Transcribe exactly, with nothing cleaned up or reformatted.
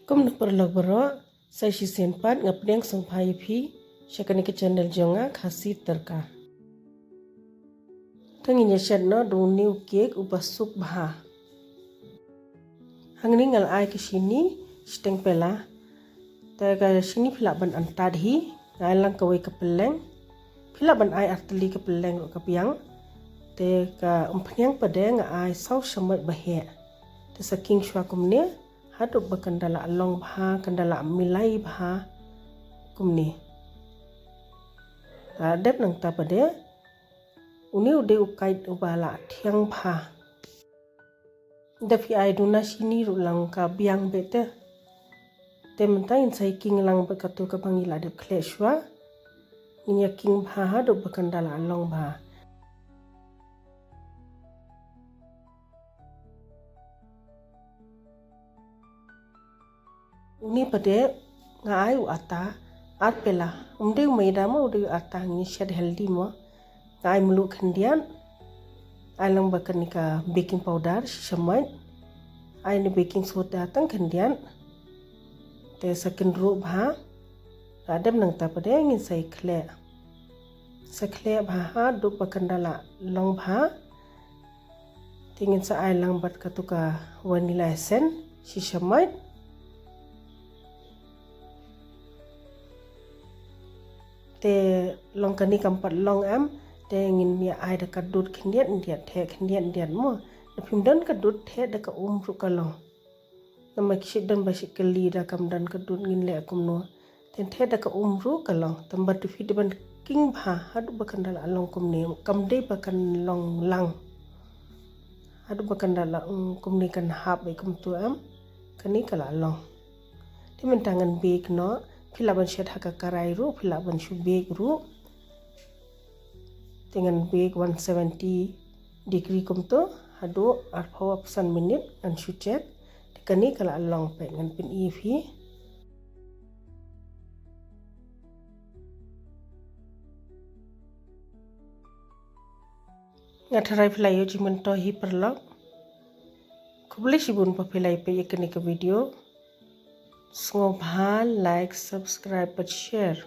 Kumno paralok baroh, sa shisien pat nga pdiang sngewbha ïa phi sha kane ka channel jong nga, Khasi Tyrka. Te ngin ïa shet noh da une u cake uba suk bha. Hangne nga la ai ka shini shiteng pela. Te ka shini phi lah ban antad hi, nga ai lang kawei ka pylleng. Phi lah ban ai artylli ka pylleng ruh ka biang. Te ka umphniang pat de nga ai saw shamoit ba heh. Te sa king shuwa kumne, haduh ba kan da la long bha, kan da la milai bha kumne. La dep nangta pat de, une u dei u kait uba la thiang bha. Da phi ai duna shini ruh lang ka biang beit te. Te mynta ngin sa ïa king lang bad katu kaba ngi la dep khleh shuwa. Ngin ïa king bha haduh ba kan da la long bha. Une pat de nga ai u ata ar pela. Um dei u maida mo, u dei u ata, ngin shet healthy mo. Nga ai mluh khyndiat. Ai lang bad kane ka baking powder shi shamoit. Ai ne baking soda tang khyndiat. Te sa kynruh bha. La dep nangta pat de ngin sa ïa khleh. Sa khleh bha haduh ba kan da la long bha. Te ngin sa ai lang bad katu ka vanilla essence shi shamoit. Te long kane kam pat long em, te ngin ïa ai da ka dud khyndiat khyndiat, theh khyndiat khyndiat mo. Da phim don ka dud, theh da ka um ruh ka long. Namar ki shait don ba shait kylli da kam don ka dud ngin leh kumno. Te theh da ka um ruh ka long. Tangba tu phi dei ban king bha haduh ba kan da la long kumne. Kam dei ba kan long lang. Haduh ba kan da la, mm, kumne kan hap beit kumtu em. Kane ka la long. Te mynta ngan bake noh. Phi lah ban shet ha ka karai ruh, phi lah ban shu bake ruh. Te ngan bake one seventy degree kumtu haduh arphew san minit ngan shu check. Te kane ka la long pat, ngan pyni ïa phi. Nga tharai phi la ïoh jingmyntoi hi paralok. Khublei shibun ba phi la ïa peit ïa kane ka video. Sngewbha like, subscribe bad share.